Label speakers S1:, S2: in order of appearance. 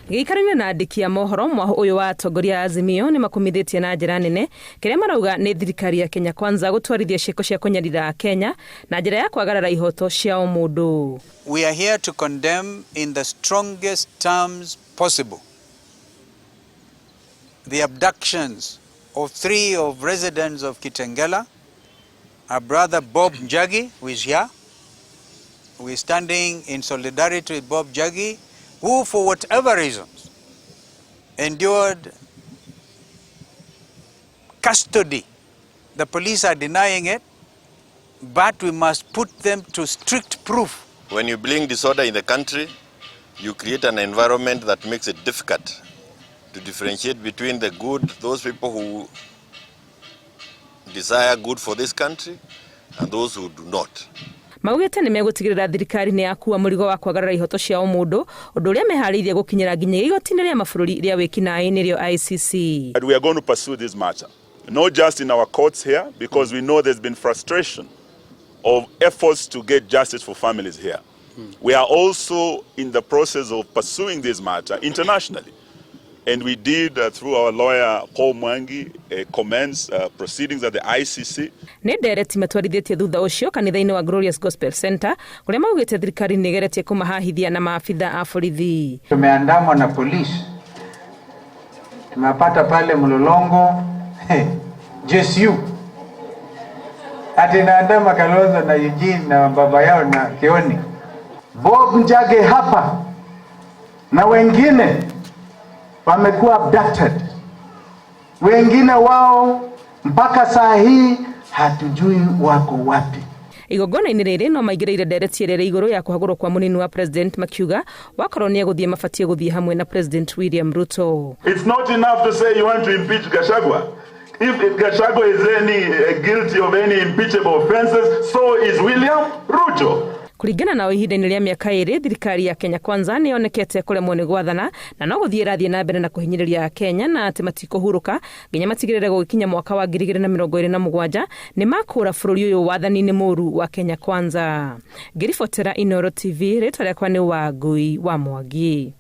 S1: Gĩikaroinĩ na andĩki a mohoro, mwahũ ũyũ wa atongoria a Azimio nĩ makumithĩtie na njĩra nene kĩrĩa marauga nĩ thirikari ya Kenya Kwanza gũtwarithia ciĩko cia kũnyarira Akenya na njĩra ya kwagarara ihoto cia ũmũndũ.
S2: We are here to condemn in the strongest terms possible the abductions of three of residents of Kitengela, our brother Bob Njagi, who is here. We're standing in solidarity with Bob Njagi, who for whatever reasons endured custody. The police are denying it, but we must put them to strict proof.
S3: When you bring disorder in the country, you create an environment that makes it difficult to differentiate between the good, those people who desire good for this country, and those who do not.
S1: Maugĩte nĩ megũtigĩrĩra thirikari nĩ yakua mũrigo wa kwagarara ihoto cia ũmũndũ, ũndũ ũrĩa meharĩirie gũkinyĩra nginya igoti-inĩ rĩa mabũrũri rĩa wĩkinaĩ nĩrĩo ICC.
S4: But we are going to pursue this matter, not just in our courts here, because we know there's been frustration of efforts to get justice for families here. We are also in the process of pursuing this matter internationally. And we did, through our lawyer, Paul Mwangi, commence proceedings at the ICC.
S1: Nĩ ndereti matwarithĩtie thutha ũcio kanitha-inĩ wa Glorious Gospel Center kũrĩa maugĩte thirikari nĩ ĩgeretie kũmahahithia na maabitha a borithi.
S2: Tumeandamwa na polisi, tumepata pale mlolongo JSU ati naandama Kalonzo na Eugene na baba yao na Kioni.
S5: Bob Njagi hapa na wengine wamekuwa abducted, wengine wao mpaka saa hii hatujui wako wapi.
S1: Igongona-inĩ rĩrĩ no maingĩrĩire ndereti ĩrĩa ĩrĩ igũrũ ya kũhagũrwo kwa mũnini wa president, makiuga wakorwo nĩ egũthiĩ mabatiĩ gũthiĩ hamwe na President William Ruto.
S4: It's not enough to say you want to impeach Gachagua. If Gachagua is any guilty of any impeachable offenses, so is William Ruto.
S1: Kũringana nao, ihinda-inĩ rĩa mĩaka 2 thirikari ya Kenya Kwanza nĩ yonekete kũremwo nĩ gwathana na no gũthiĩ ĩrathiĩ na mbere na kũhinyĩrĩria Akenya, na atĩ matikũhurũka nginya matigĩrĩre gũgĩkinya mwaka wa 2027 nĩ makũra bũrũri ũyũ wathani-inĩ mũru wa Kenya Kwanza. Ngĩribotera Inooro TV, rĩtwa rĩakwa nĩ Wangui wa Mwangi.